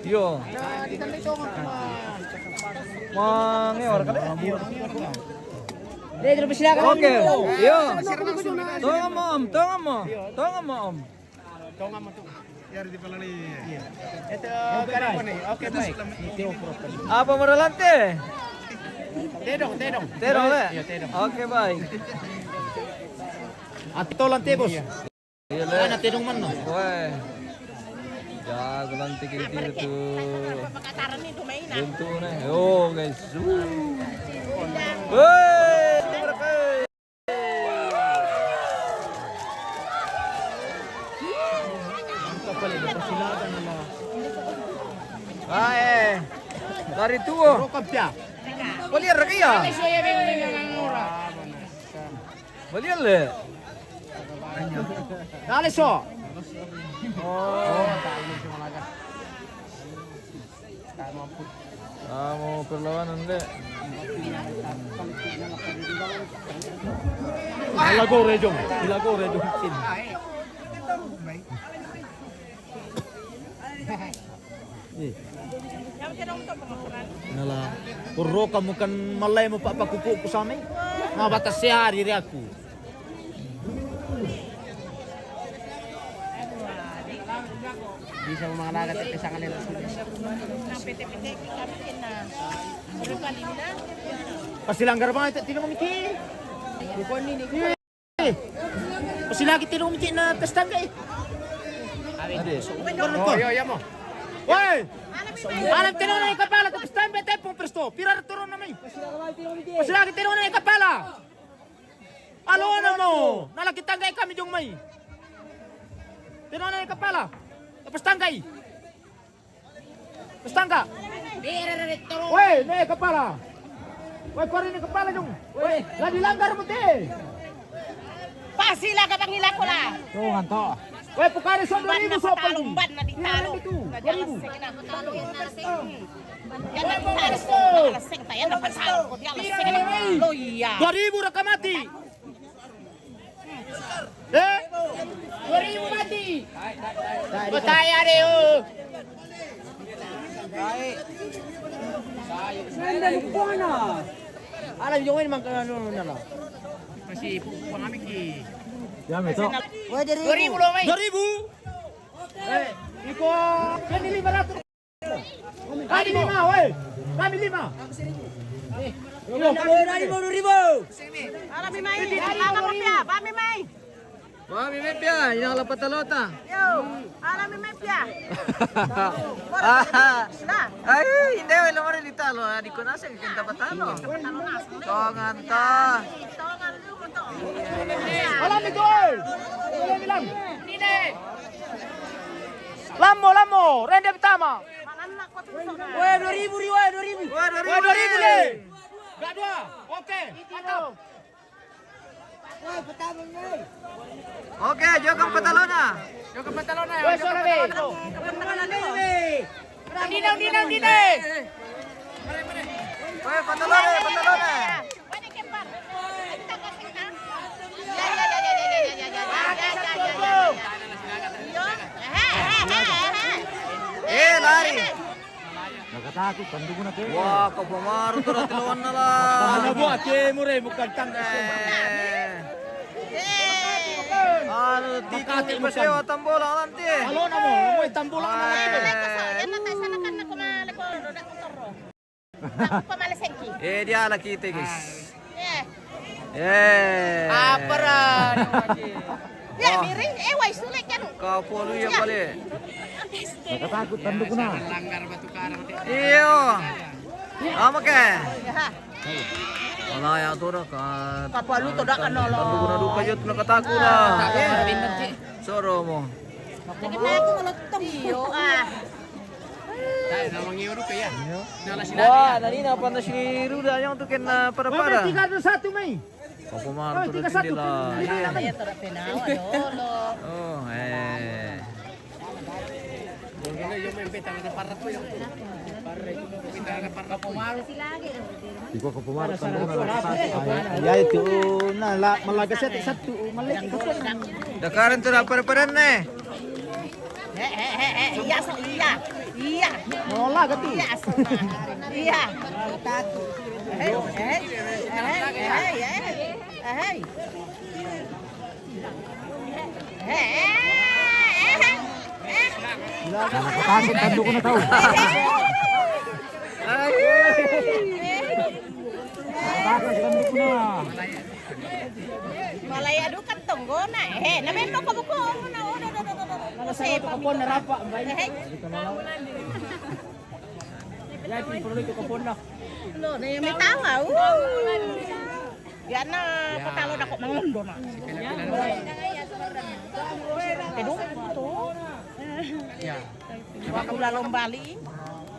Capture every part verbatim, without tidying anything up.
Iyo. Mang, iyo, rekam. Oke. Iyo. Tolong, Om. Tolong, Om. Tolong, Om. Apa meralante? Tedong, tedong. Tedong, le? Iya, tedong. Oke, baik. Atau lante, Bos? Iya, le. Mana tedong mana? Weh. Jago lante kiri kiri tuh. Bentuk nih. Oh, guys. Wuh. Weh. Ah, eh. Dari tuo. Rokok ya. Boleh rokok ya? Boleh le. Dale so. Oh. Kamu perlawanan, Dek. Ilago rejong, ilago rejong cin. Eh. Nala, purro kamu kan malai mo papakupu ku sami. Nga batas siya diri aku. Bisa mo mga lagat at kasangan nila sila. Pasti langgar ba ito? Tino mo, Miki. Eh, pasti lagi tino mo, Miki, na testang kay. Ade. Yo, yo, yamo. Woi! Alam tino na ikapala, testang bete pong presto. Pirar turon na may. Pasti lagi tino na ikapala. Alo na mo. Nalakitang kay kami jong may. Tino na ikapala. Tapos tangkay. Tapos tangka. Woi, ne kapala. Woi, kori ne kapala jong. Woi, lagi langgar mo te. Pasi la ka pangila ko la. Tuh, nganto. Woi, pukari so dua ribu so pagi. Ban na di talo. Ban na di talo. Yan ang talo, yan ang talo. Yan ang talo. Yan ang talo. Yan ang talo. Dua ribu ra ka mati. Eh? Dua ribu mati. Bataya de, oh. Nanda lupa na. Alam yung ini mang ano na lang. Kasi pangami ki. Ya, meto. Dua ribu lo, mai. Dua ribu. Eh, iko, kan lima ratus. Kami lima, woi. Kami lima. Dua ribu, dua ribu. Ala mi mai, ala mi mai, ba mi mai. Ba mi mai pia, ina la patalota. Yo, ala mi mai pia. Ay, hindi, wala mo rin italo, ah, di ko nasa, kanta patalo. Tongan ta. Tongan lu mo to. Ala mi to, eh. Ala mi lang. Lamo, lamo, rende pertama. Weh, dua ribu, Ri, weh, dua ribu. Weh, dua ribu, weh, dua ribu, Le. Gak dua. Oke, mantap. Oke, jokang patalona. Jokang patalona, weh, jokang patalona. Dina, dina, dina. Weh, patalona, patalona. Eh, lari. Nakataku, tanduku na te. Wah, kau pamaru tu rati lawan na la. Ana buat ke mure bukan tang. Eh. Anu, tiku di pasewa tambola nanti. Alo na mo, mo tambola na. Eh. Yan na tayo, sana ka na kumalako, roda ko toro. Ako pamalasin ki. Eh, dia lagi te, guys. Eh. Eh. Apa ra? Ya, miring. Eh, wai sulit kan. Kau polu ya pale. Nakatakut tanduk na. Langgar batu karang. Iyo. Ama ke? Ya. Wala ya to da ka. Kapalu to da ka nolo. Tanduk na duka jot nakataku na. Eh. Soro mo. Lagi na ako malutong. Iyo, ah. Dai, nawang iyo rupe ya. Iyo. Wah, nani na pa na si Ruda yang tu ken, ah, para-para. Tiga satu, mai. Apa mar tu tiga satu. Iya, iya, tidak penawa dolo. Oh, eh. Iko ko pamaru kan. Ya itu, na la malaga satu, satu, malik. Dakaran tu da para-para ne. Eh, eh, eh, eh, iya, so, iya. Iya. Wala ka tu. Iya, asal. Iya. Eh, eh, eh, eh, eh, eh. Eh, eh, eh, eh. Nakakatakot, tando ko na tao. Nakakatakot, tando ko na. Malaya dukat tong gona. Eh, namin mo kabuko mo na. Oh, do, do, do, do, do. Kasi Kapon na rapa. Eh, Yan, pinuloy ko kapon na. Lo, na yung may tanga. Oh. Yan na, patalo na ko mangundo na. Tedong to. Baka mula lombali.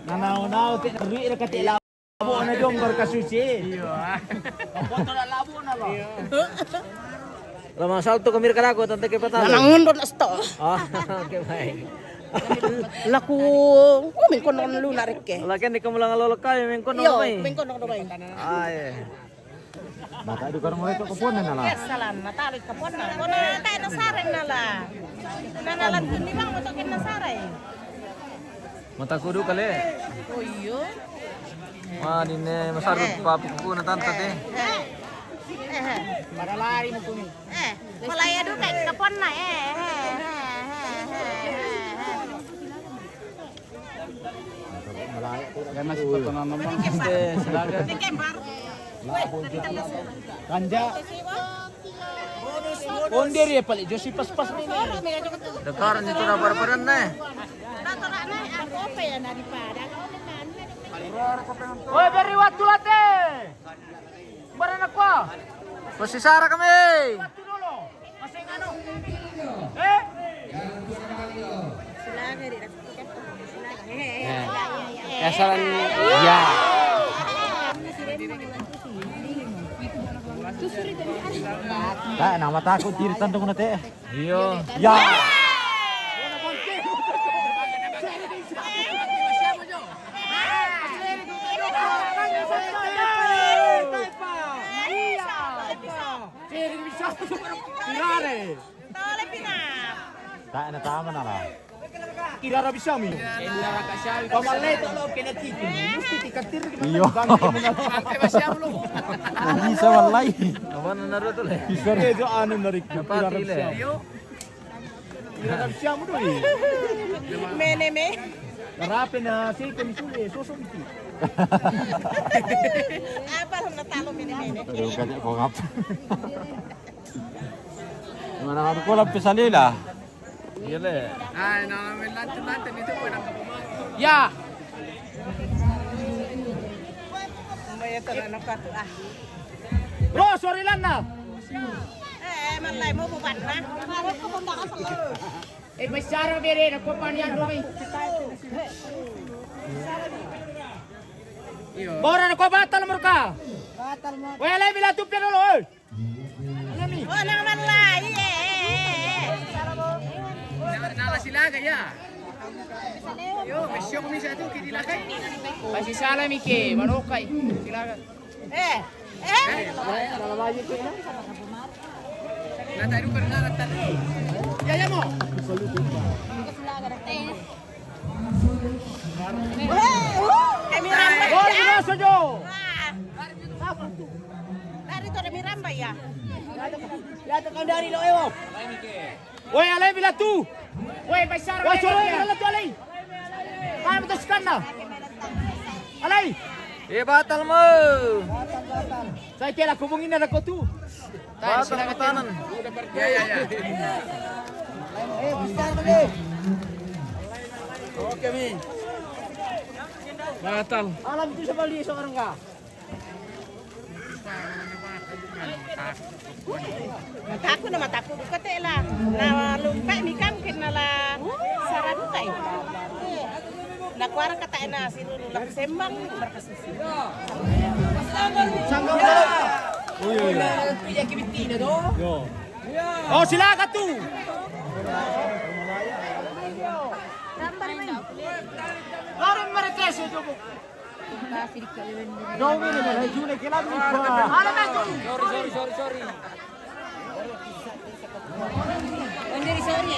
Nanaw-naw, tinarui na katila. Abo na dong barkasusi. Foto na labo na lo. Lamang salto kami ka dako, tante kay patalo. Nangunod na sto. Ah, okay, bye. Laku, oh, mingkon na luna rike. Wala ka, hindi ka mo lang alolakay, mingkon na Yo, bay. Mingkon na bay. Ay, Bata, di ka mo ito, kapon na na lang. Yes, salam. Natalo ka po na. Kona tayo na sarin na la. Nanalan ko ni bang matokin na saray. Matakudo ka le. Uyo. Ma, di ne masarap pa puko na tanta te. Maralari mo kumi. Eh, malaya do kay kapon na eh. Ganas pa to na naman. Te, salaga. Tikembar. Kanja. Onder ya pali, Josi pas-pas ni. Dakaran dito na para-paran na eh. Nato na na ang kope na di pa. Oy, beri waktu late. Bara na kwa. Masisara kami. Waktu dulu. Masih ngano. Eh? Kasaran ya. Tak, nama takut diri tandung na te. Iyo. Ya. Tirare. Tole pinap. Tak, na tama na la. Tirara bisa mi. Pamaleto lo kena tiki. Musti tikatir kita. Iyo. Bisa wallahi. Apa na naro to le? Bisa. Itu anu narik. Tirara Pati le. Bisa. Tirara bisa mo doi. Mene me. Rape na si kami sule soso miti. Apa na talo mene mene. Aduh, kanya ko ngap. Mana aku ko lang pisalila. Iyo le. Ay, no, me lante lante ni tu ko na. Ya. Maya to na ka to ah. Bro, sorry lang na. Eh, malay mo bukan na. Eh, bicara bere na ko panian Romi. Bora na ko batal mo ka. Batal mo. Wala bila tu pero oy. Oh, nang malay eh. Nala silaga ya. Yo, me shock mi sa tu kiti lakay. Kasi sala mi ke manokai. Silaga. Eh, eh. Nala bayu tu na. Ya ya mo. Eh, uh, kami rambay. Gol ginaso jo. Dari to kami rambay ya. Yata kau dari lo ewo. Woi, alay bila tu. Woi, pasar. Woi, soro bila tu alay. Kami tu sekarang na. Alay. Eh, batal mo. Saya kira kubungin na ko tu. Batal mo tanan. Ya ya ya. Eh, besar beli. Oke mi. Batal. Alam tu sebali seorang ka. Mataku na mataku ko te la. Na lumpai mi kan kin na la sarang kai. Na kuara kata na si lulu la sembang. Yo. Oh, sila ka tu. Aron marites yo. No, mire, mire, june ke la. Aron na tu. Sorry, sorry, sorry, sorry. Sorry, sorry.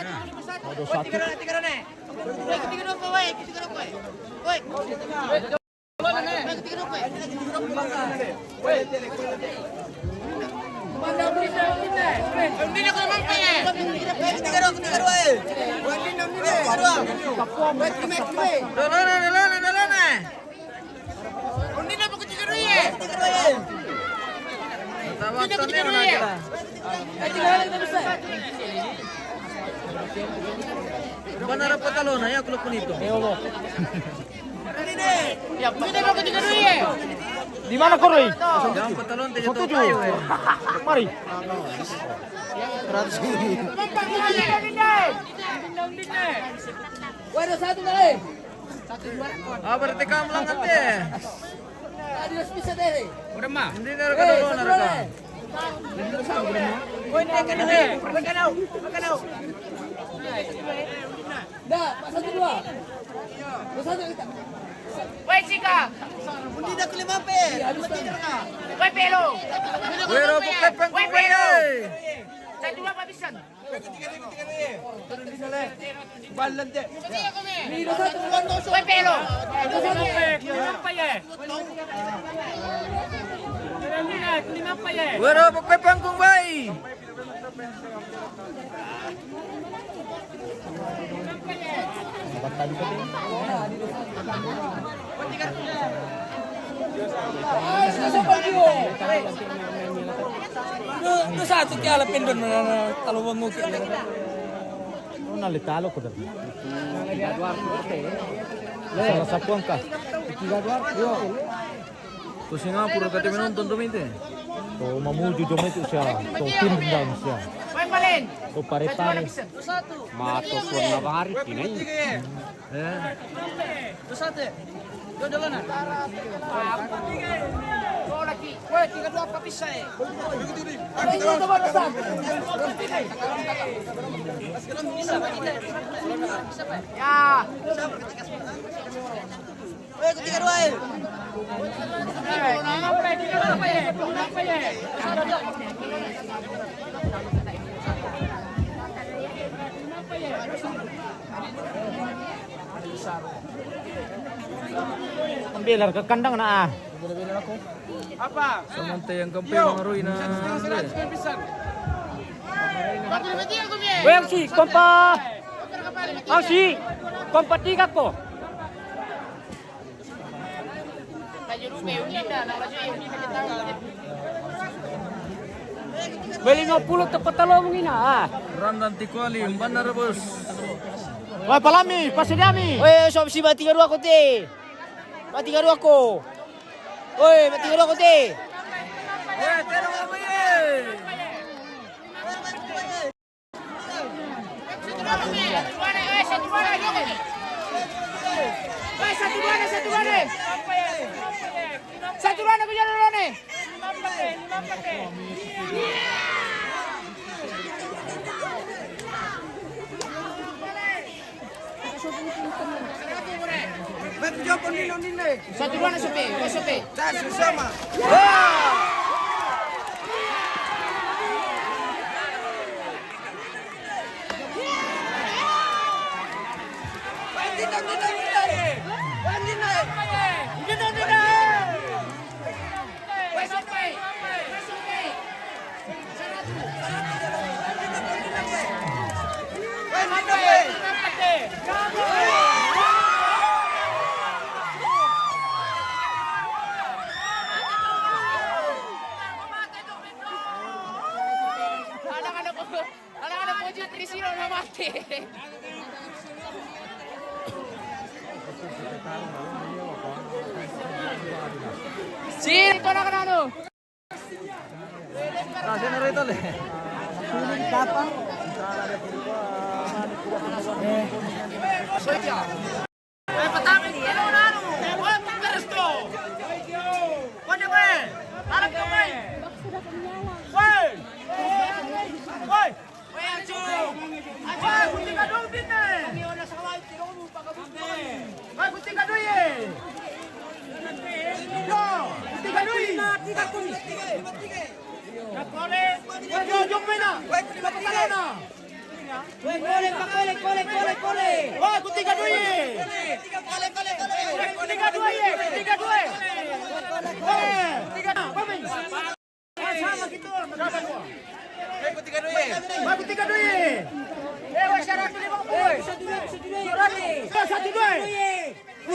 Nomor dua puluh satu. Mana ada pantalon ya kalau pun itu. Di mana kau, Roy? Yang pantalon tidak tahu. Mari. Waduh, satu kali. Ah, berarti kamu lang ante. Tadi harus bisa deh. Udah mah. Hindi na raka daw na raka. Uy, hindi ka na eh. Makanao, makanao. Da, pasal kedua. Pasal kita. Uy, Chika. Hindi na kulimampi. Uy, Pelo. Pero bukat pang Uy, Pelo. Sa dua pabisan. Uy, Pelo. Waro, pagpepang kong bay. Dosa tu kiala pendon na talawang nguki. Una le talo ko dati. Salah satu angka. Ko Singapura kati menonton tu mite. Ko mamuju jo mite siya. Ko tindang siya. Ko pare-pare. Mato tuan na bahari kinai. Eh. Weh, tiga dua apa bisa eh? Ya. Ambil ke kandang na. Apa? Samantha yang kempei mangarui na. Weh, aksi, kompa. Aksi, kompa tiga ko. Weh, lima puluh tepat talo mungkin, ah. Randan Tikuali, Mbana Rebus. Weh, Palami, Pasidiami. Weh, sop si mati kedua kote. Mati kedua ko. Woi, mati kedua kote. Satu dua na sope, dua sope. Das sama. Sini, kau nak kena anu.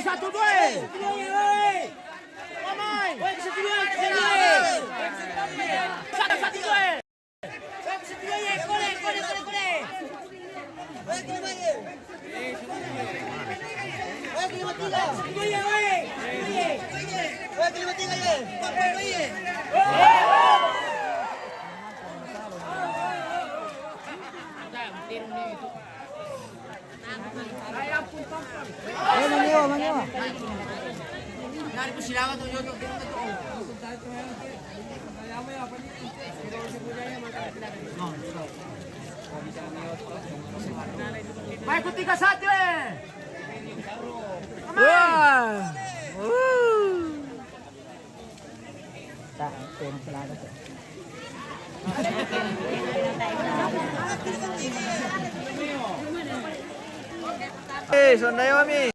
Satu dua. Satu dua. Mai ku tiga satu, eh. Wah. Uh. Eh, sondai mami.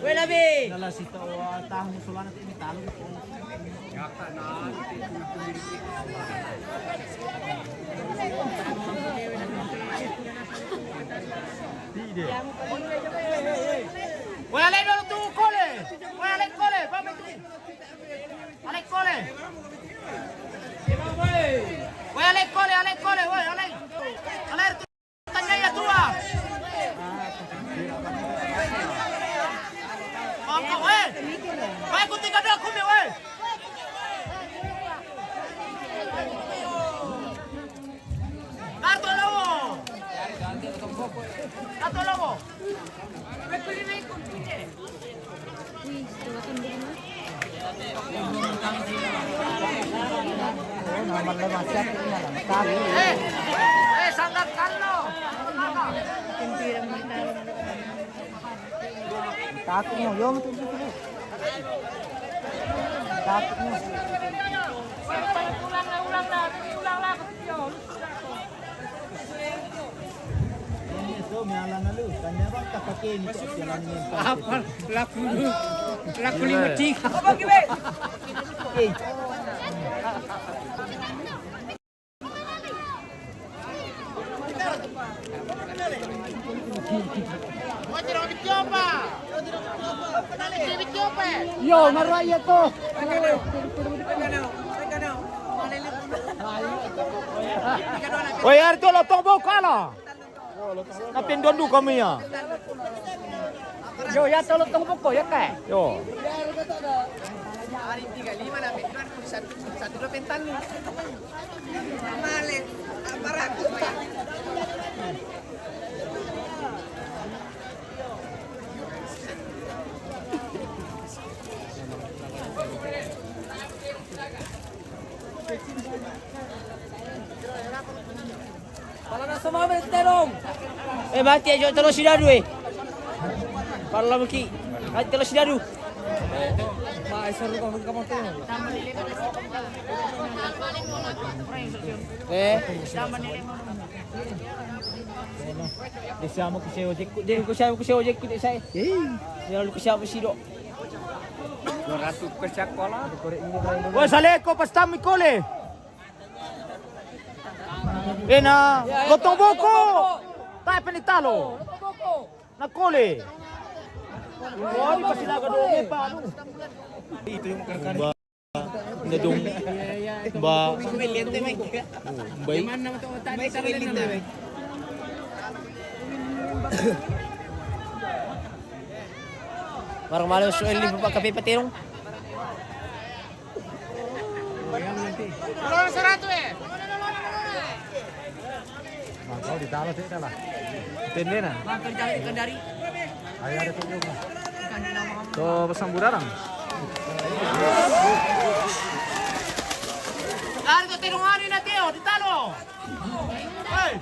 Weh, Nabi. Dala sita o tahu musulana ti mitalo. Weh, ale dolo tu kole. Weh, ale kole. Pamit. Alek kole. Woi, alek kole, alek kole, woi, alek. Alek tanya ya tua. Mangka, woi. Woi, ku tiga dua kumi, woi. Kartu lowo. Kartu lowo. Takut mo, yo, takut mo. Apa? Laku, laku lima tiga. Yo, marah ya to. Oi, Arto, lo tong bau kala. Napindon du kami ya. Yo, ya tolo tong boko ya, Kak? Yo. Hari tiga lima na penduan, satu, satu dua pentan. Male, aparatus. Pala na sumama, terong. Eh, mati aja terus si Dadu, eh. Pala lagi. Mati terus si Dadu. Ma, eh, seru kau, kamu tuh. Eh. Di siamo ku sewa jekku, di ku siamo ku sewa jekku, di saya. Ya, lu ku siamo si do. Dua ratus ke sekolah. Woi, saleko, pastam ikole. Ena, gotong boko. Tai penitalo. Na kole. Wah, ini pasti laga dong, Pak. Itu yang karena. Nda dong. Ba. Bai. Marang malo su Eli pa kape paterong. Nah, kau di dalam sih lah. Tendena. Ayo ada tuh. Tuh pasang budarang. Lari tuh terong hari nanti, oh, di talo. Hei.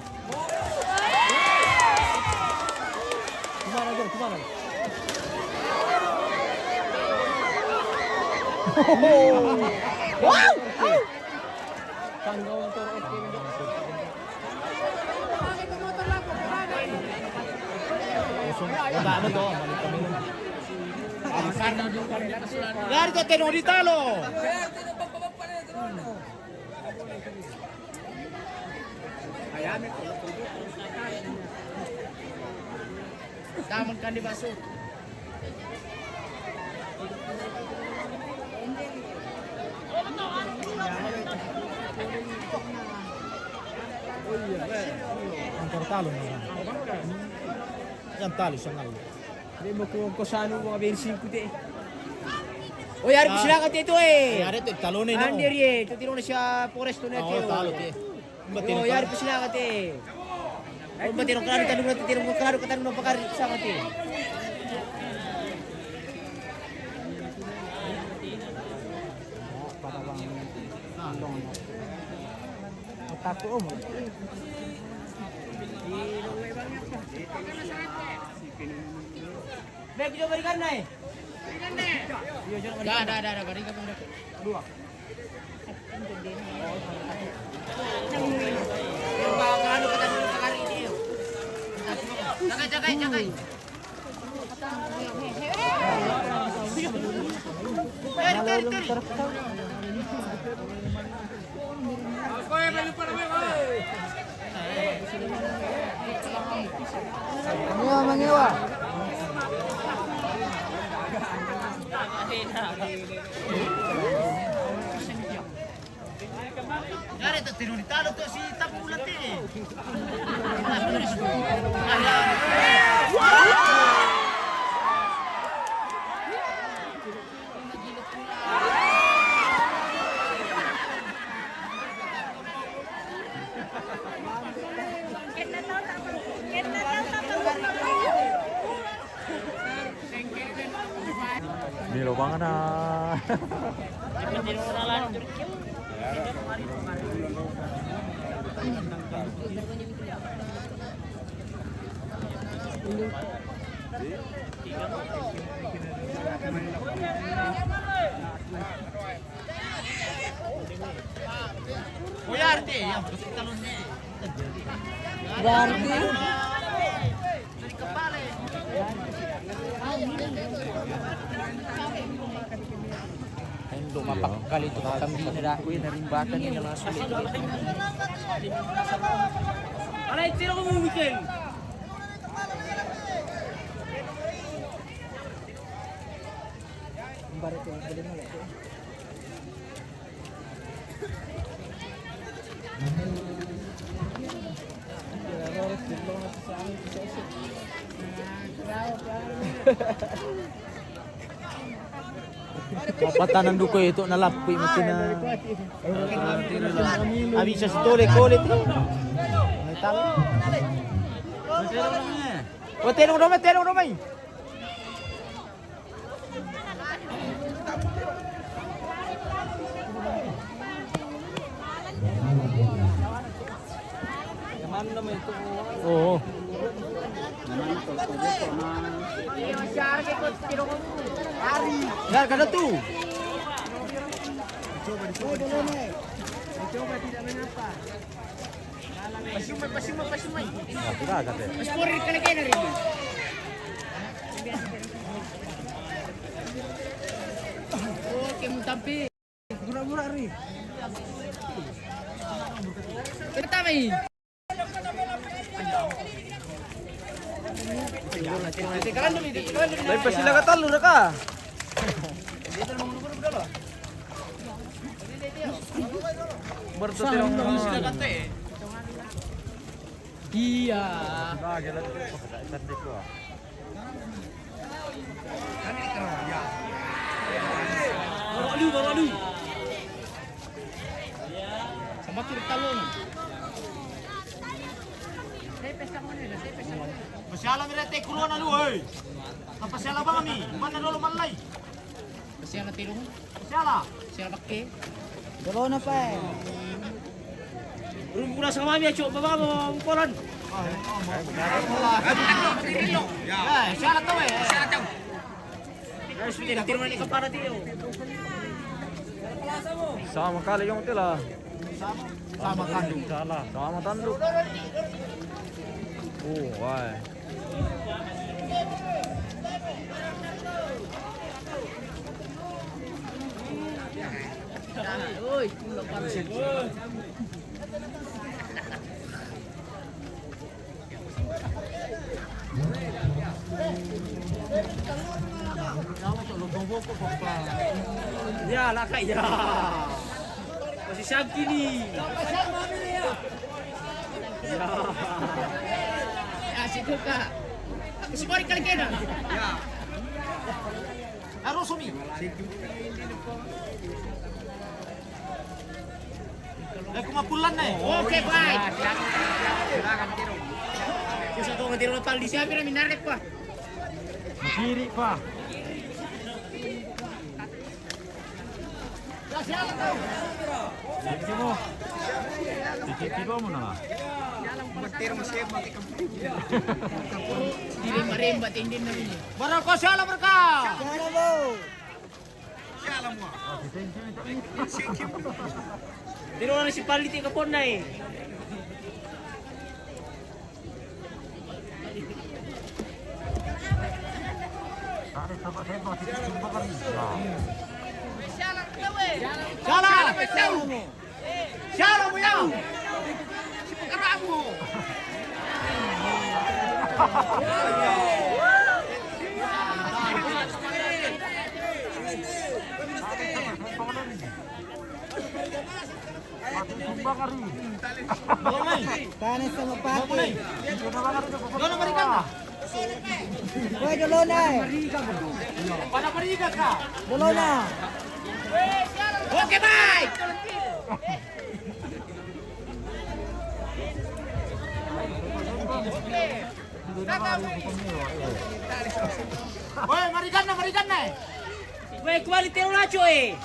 Kumana, Jon? Kumana? Wow! Tangga motor, oke, Jon. Dari tadi di talo. Taman kan di baso. Antar talo na. Yang talo sangal. Dia mau ke kosanu mau bensin kute. Oh, ya, harus silakan itu, eh. Ada tuh talone na. Andir ye, itu tiro na siya Forest to na. Oh, talo te. Yo, yari pa sila kate. Kumba tiro klaro tanu na tiro klaro katanu na pakari sa kate. Otaku, oh. Baik, kita berikan naik. Dah, dah, dah, dah, berikan. Dua. Mangiwa, mangiwa. Gare to tiro ni talo to si tapu lati. Milo bangana. Berarti Endo mapakali tu kambing dah, kue dari bakan ini langsung. Alai, tiro ko weekend. Mapatanan duko itu nalapui mati na. Abis sa tole kole tu. Hotel. Hotel rumah, hotel rumah. Oo. Gar kada tu. Pasiumai, pasiumai, pasiumai. Mas pori kala kena ri. Oke, mutampi. Gura-gura ri. Pertama ini. Lain pasila ka talu na ka. Berarti Iya. Baru lu, baru lu. Sama kiri talon. Pasiala mi rete kurona lu, hei. Pasiala bang mi, mana dolo malai. Pasiala tilung. Pasiala. Pasiala pakai. Dolo na pa eh. Rumpu na sama mi aco baba mo koran. Ya, siala tau eh. Siala tau. Tiru na ni kapara tiru. Sama kali yung tila. Sama tanduk. Sama tanduk. Oh, wai. Ya, lah, Kak, ya. Masih sakit ni. Ya. Ya, situ, Kak. Aku semua kali kena. Ya. Harus, Umi. Eh, kumapulan na eh. Oke, baik. Silakan, Tiro. Siapa yang minarek, Pak? Kiri, Pak. Tiro mo na. Tiro mo siya, mati ka. Di rin maremba, tindin na rin eh. Barako, siya lang, baraka. Siya lang mo. Tiro na si Paliti ka po na eh. Siya lang! Siya lang mo yan! Tani sa mapati. Weh, dolo na eh. Dolo na. Oke, bye. Weh, marikan na, marikan na eh. Weh, kubali tiro na, Cok, eh.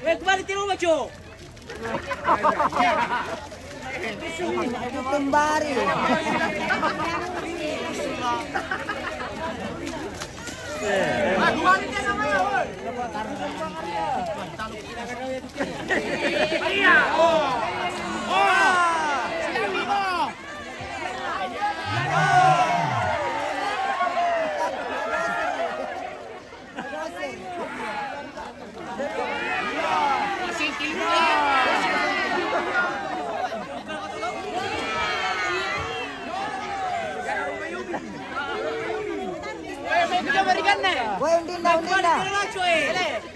Weh, kubali tiro na, Cok. Kembali. Woi, undinna, undinna.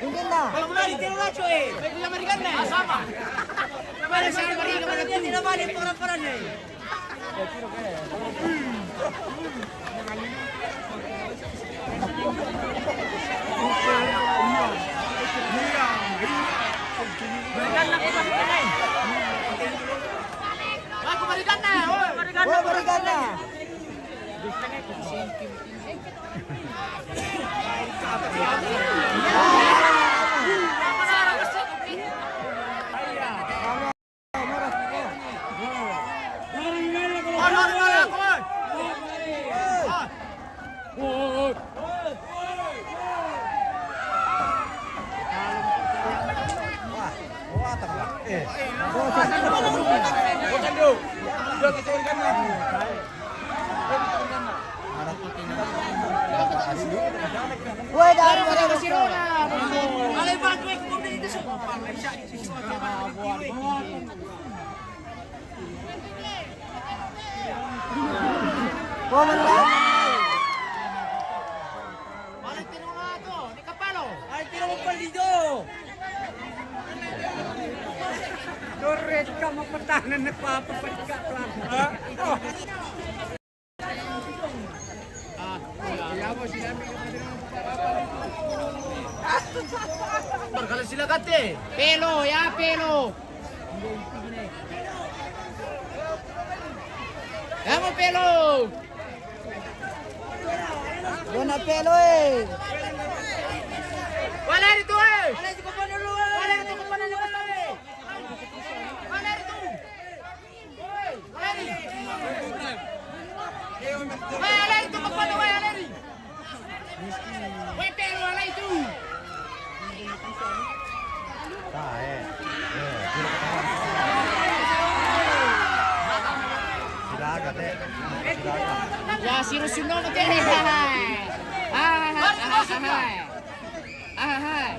Undinna. Woi, berikanna. Woi, dari mana? Torre, kamu pertahanan apa-apa, Pak, Kak, pelan. Barkala sila kate. Pelo, ya, pelo. Kamu pelo. Dona pelo, eh. Wala rito, eh. Wala rito, eh. Wala rito. Ya, si Rusuno mate. Ah, ah, ah, ah, ah. Ah, ah.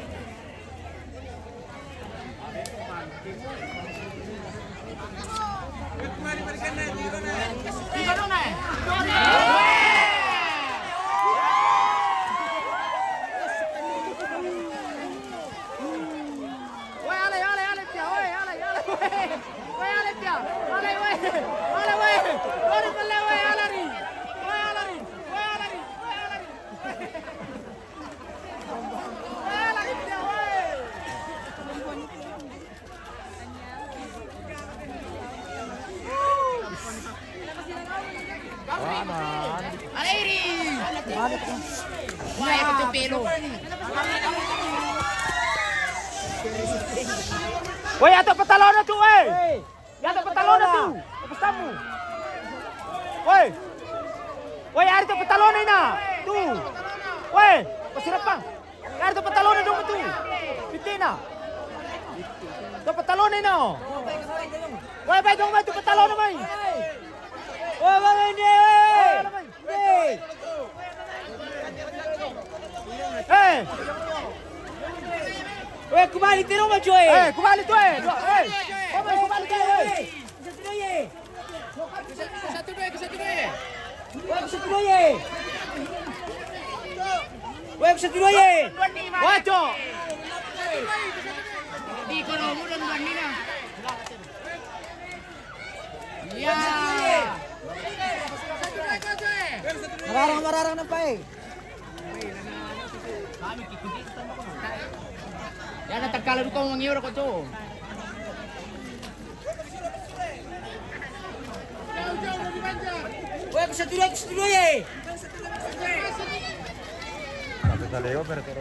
Alairi! Wah, itu pelo. Woi, ato patalona tu, eh. Ya, ato patalona tu. Pastamu. Woi. Woi, ari ato patalona ina. Tu. Woi, pasirapang. Kari ato patalona dong tu. Pitina. Ato patalona ina. Woi, bai dong bai ato patalona bai. Woi, bai, bai, bai. Eh. Woi, kubali tiro ma, coy. Eh, kubali tu, eh. Dua, eh. Woi, kubali tu, eh. Satu dua, satu dua. Woi, satu dua, ye. Woi, satu dua, ye. Waco. Di kono mudan bandina. Ya. Mararang, mararang na, pai. Ya, na takala duka mangiura ko, coy. Woi, kusaturu, kusaturu, ye. Tapi kalau yo, pero, pero,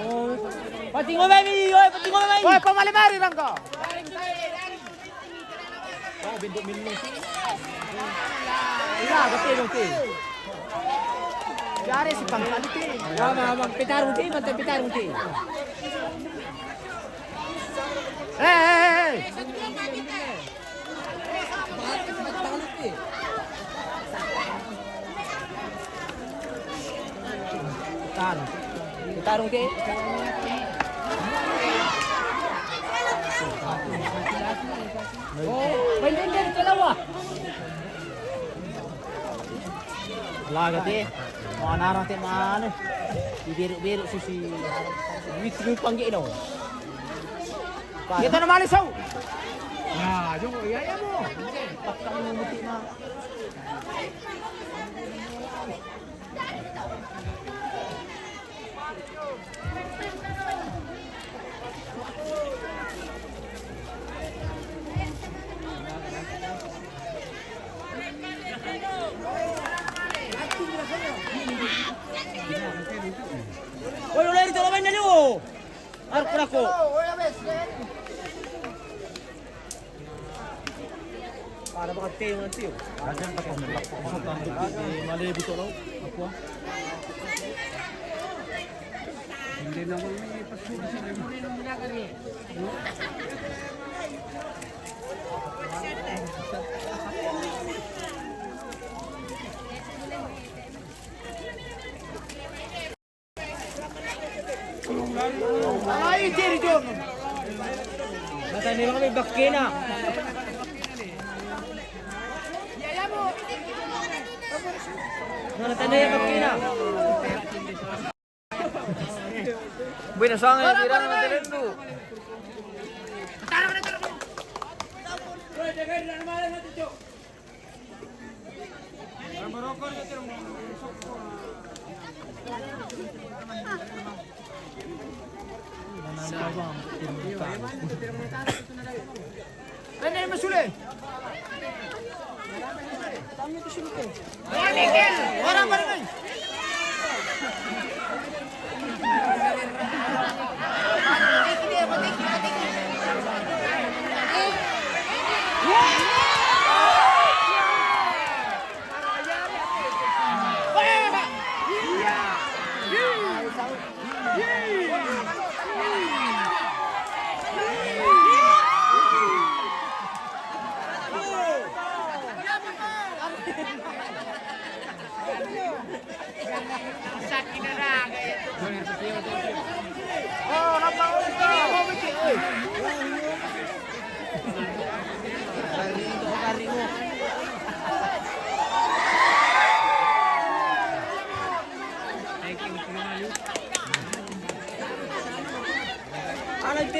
Oh. Patingo mai mi, oi, patingo mai. Oi, pamali mari rangka. Oh, bendok minum. Ya, betul, betul. Biar si pangkali ti. Ya, ma, ma, petarung ti, mantap petarung ti. Eh, eh, eh. Tarung. Tarung ke. Oh, main dendam ke lawa. Laga te. Mana orang te mana? Di beruk-beruk susi. Duit ni panggil no. Kita nama ni sau. Ya, jom ya ya mo. Pakang mo muti na. Oi, oi, oi, ito naman na niyo. Arko na ko. Para makateo na tiyo. Mali bito no. Ako. Hindi naman may pasok sila. Ay, Jerry John. Mata nila kami bakina. Mata nila bakina. Buena sanga ya tirang mata nila tu. Rene masule. Orang mana ni?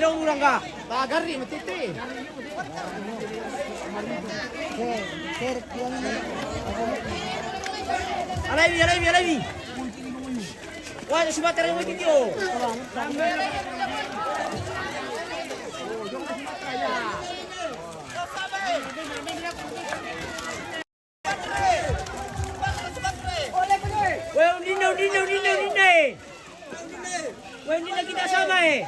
Dong urang ka. Tagari matiti. Alaivi, alaivi, alaivi. Wah, Sumatera yang matiti, oh. Weh, undinna, undinna, undinna, undinna, eh. Weh, undinna kita sama, eh.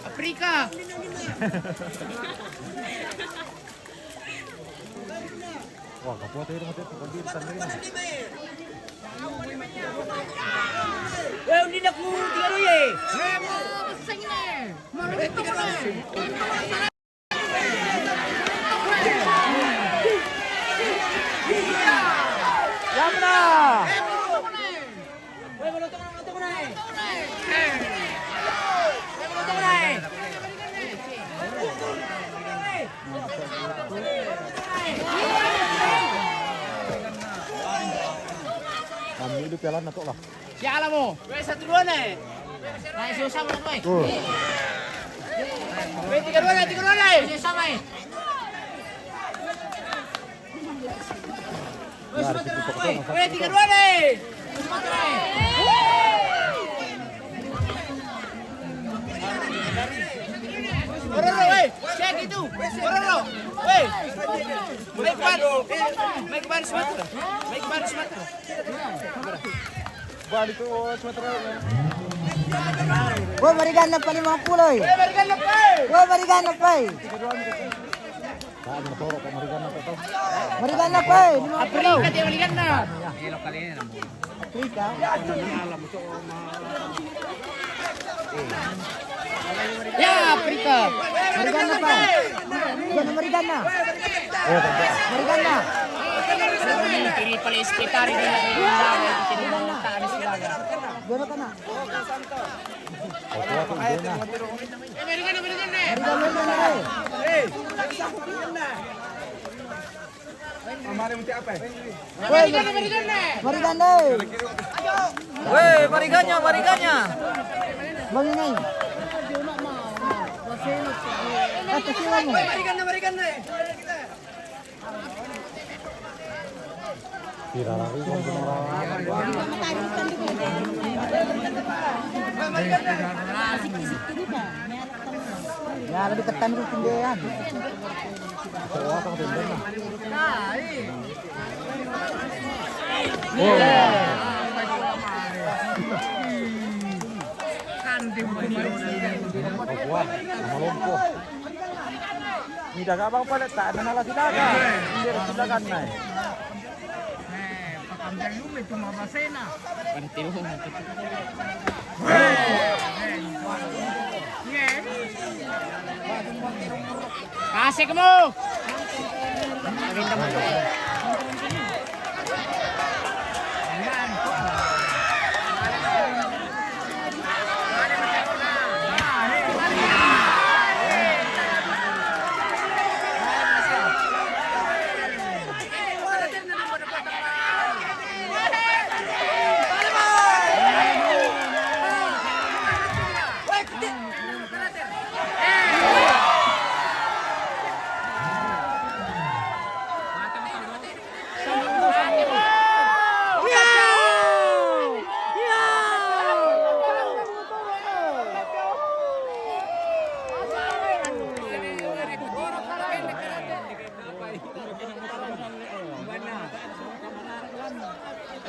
Afrika. Wah, kapuat itu mati itu. Weh, undinna ku tiga dua, eh. Jamna. Kami itu piala nak lah. Siala mo. Weh, satu dua nih. Naik susah mo, weh. Tuh. Weh, tiga dua nih, tiga dua nih. Susah, weh. Weh, tiga dua nih. Ororo, weh. Cek itu. Ororo. Weh. Mai kemana? Mai kemana Sumatera? Mai kemana Sumatera? Balik ke Sumatera. Woi, Mariganna pa lima puluh, eh. Woi, Mariganna pa, eh. Woi, Mariganna pa, eh. Mariganna pa, eh, lima puluh. Afrika dia Mariganna. Afrika. Ya, Afrika. Mariganna pa. Mariganna, Mariganna. Mariganna. Ini pali sekitar ini. Mariganna. Gimana kana? Mariganna, Mariganna, eh. Mariganna, Mariganna. Weh, Mariganna, Mariganna. Mariganna, Mariganna. Ya, lebih ketan ku tindean. Wah, sama lompoh. Mida ka bang pale ta nala silaga. Indir silaga nai. Kasih kamu.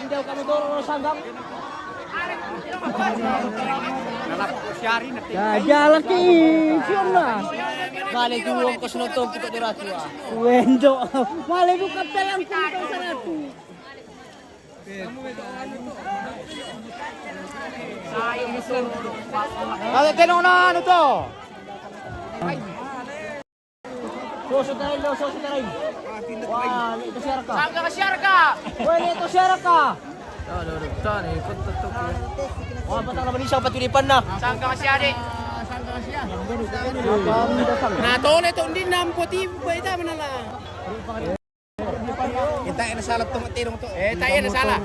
Indah kamu turun sanggang. Ya, jalan ki, siom na. Balik tu ongkos nonton kita di Ratua. Wendo. Balik tu kapel yang kita saratu. Kali tenong na ano to? Susu tayo, susu tayo. Wah, ito siya ka. Saan ka siya ka? Weh, ito siya ka. Wah, patang naman isa, patulipan na. Saan ka siya, di? Na tole to, hindi na ang puti, pwede naman na lang. Tae na sala to, matiro to. Eh, tae na sala.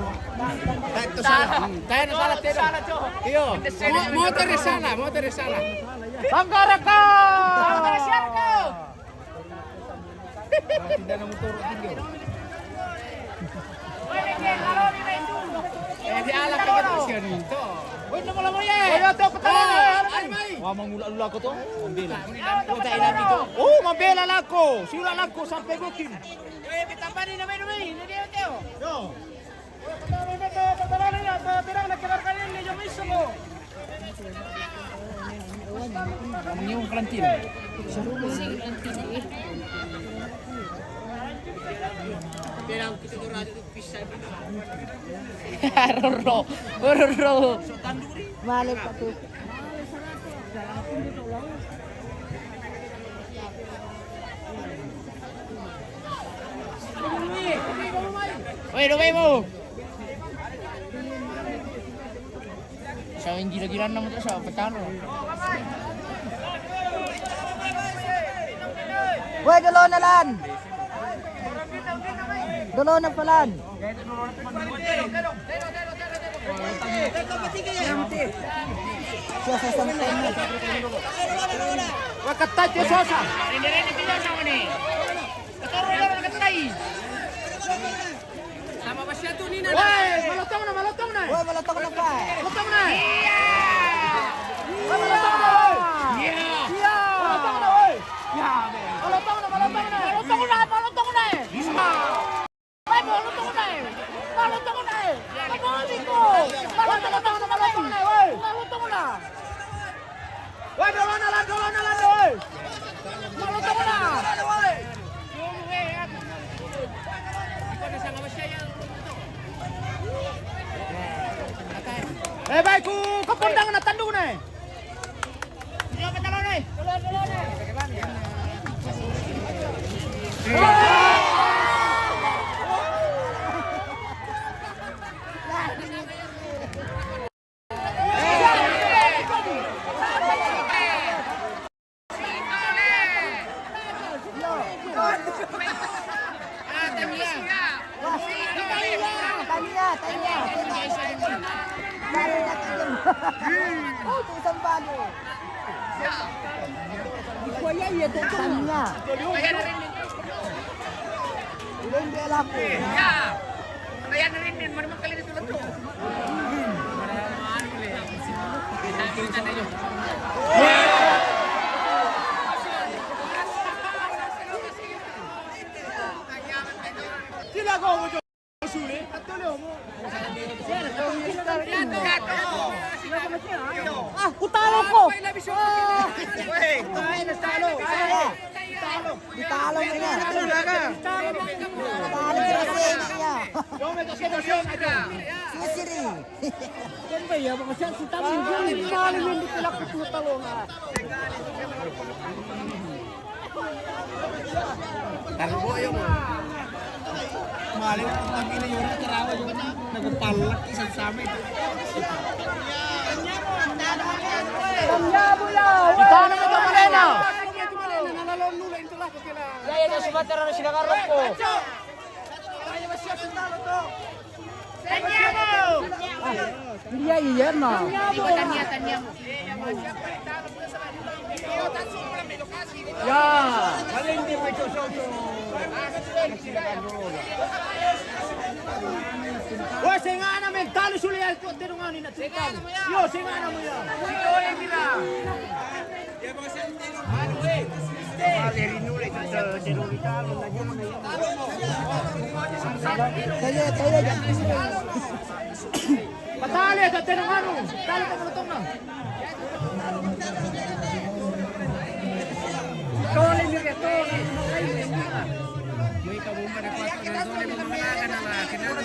Tae to sala. Tae na sala, tiro. Iyo. Mo-, motor na sala, motor na sala. Bangga Raka! Bangga Raka! Tidak na motor, tinggal. Eh, di ala ka kita siya dito. Uy, naman mo yan. Uy, ito, patay na. Ay, may. Wa, mangula-ula ko to. Mambela. Puta, ilan dito? Oh, mambela lako. Sila lako sa pegokin. Eh, bitapani na may dumay. Hindi, Teo. Yo. Ang iyong kalantin. Roro, roro. Malik pa to. Uy, lumay mo! Sa yung gila-gila naman to sa patalo. Uy, dalawa na lan! Dalawa na palan! Sosa sa mga. Wakatay, Sosa. Kataro na katay. Sama ba siya to, Nina? Uy, malutong na, malutong na. Uy, malutong na pa. Malutong na. Iya! Uy, malutong na, uy. Iya! Iya! Malutong na, uy. Iya, man. Malutong na, malutong na. Malutong na, malutong na, eh. Iya! Ay, malutong na, eh. Malutong na, eh. Malutong na, malutong na, malutong na, eh, uy. Malutong na. Uy, dolo na lan, dolo na lan, uy. Malutong na. Eh, bay, ku kapundang na tandung na, eh. Tania, Tania, Tania. Dari na kayo. Oh, isang balo. Tania. Ulan bela ko. Kaya na rin din, maraming kalilito lang to. Sila ko, Ah, kutalo ko. Ah. Kutalo mo na. Kutalo mo na. Susiri. Saan ba yan? Baka siya, si Tami, hindi, hindi ko lang kutalo nga. Tarbo yung maling putang ina yung nakarawa yung nagpalak isang samin. Italo mo ito, Malena! Kaya na sumatara na sila karong ko. Iya, iya, no. Tania, Tania mo. Ya, malindi mo ito, Soso. Uy, singana, men. Talo suli ay ko, tinungan ni na. Yo, singana mo yan. Ito, eh, mira. Patale, tatay ng ano. Talo ka, malutong na. Tole, mire, tole. May kabumba na kwatro na tole, mga mga na la, kinala.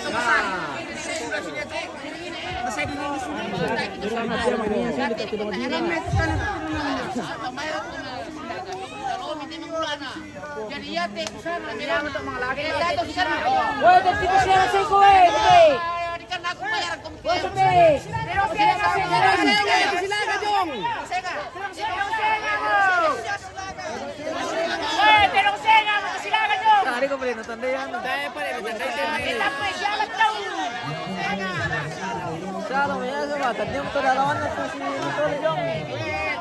Woi, dito siya sa ko, eh, dito. Woi, sabi. Woi, pero siya nga, magkasilagan, Jong. Boleh nonton deh, ya. Saya boleh nonton deh, saya boleh. Shalom, ya, sama. Tadi yang pada lawan aku si Nicole, Jong. Iya.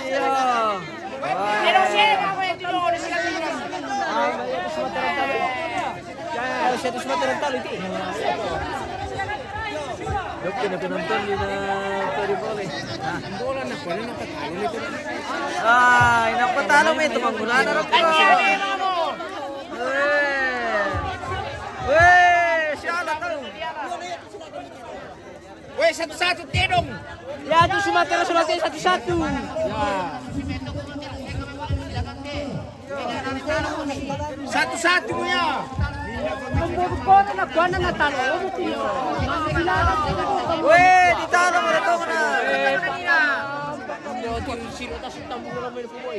Iya. Wah. Ah, iya, itu semua terang talu. Ya, saya itu semua terang talu itu. Oke, na penonton di na tadi boleh. Nah. Ah, ina patalo mo ito, mangulana rin po. Weh. Weh, siya na to. Weh, satu-satu, Tedong. Ya, itu Sumatera Selatan satu-satu. Ya. Satu-satu mo ya. Weh, di talo mo na to na. Yo, ti siro ta su tambu na may pumoy.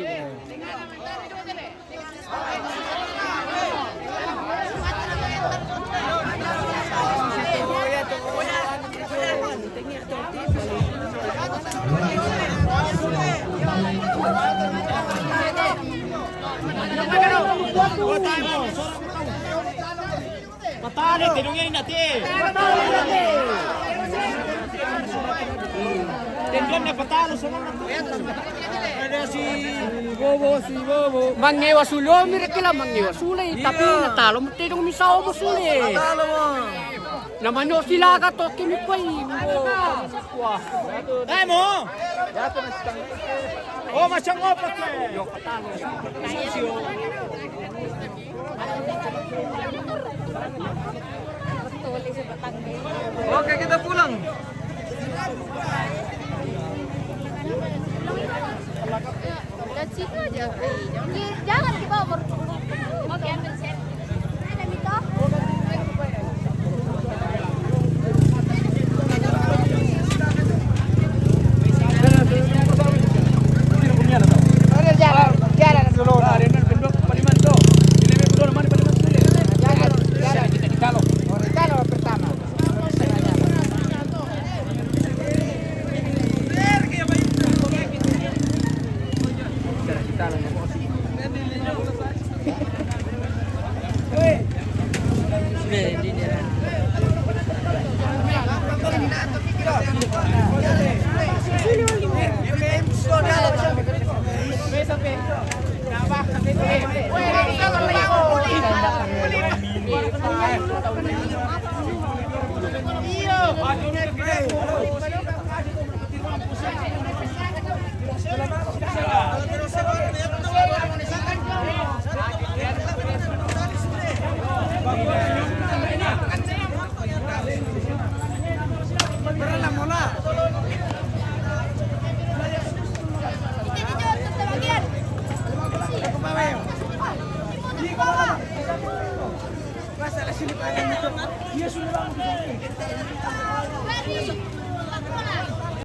Patalo, Tedong, ini nanti. Tedong, patalo, semua. Ada si Bobo, si Bobo. Mangewa sule, mira kila mangewa sule, tapi na talo mo Tedong, misa mo sule. Talo mo. Na mano sila ka toke mi kwai. Wah. Eh, mo. Oh, macam apa ke? Yo, patalo. Oke, kita pulang. Jangan dibawa. Oke, ambil set. Ada, Mito. Jalan, jalan dulu. Jalan, jalan. Kalau pertama.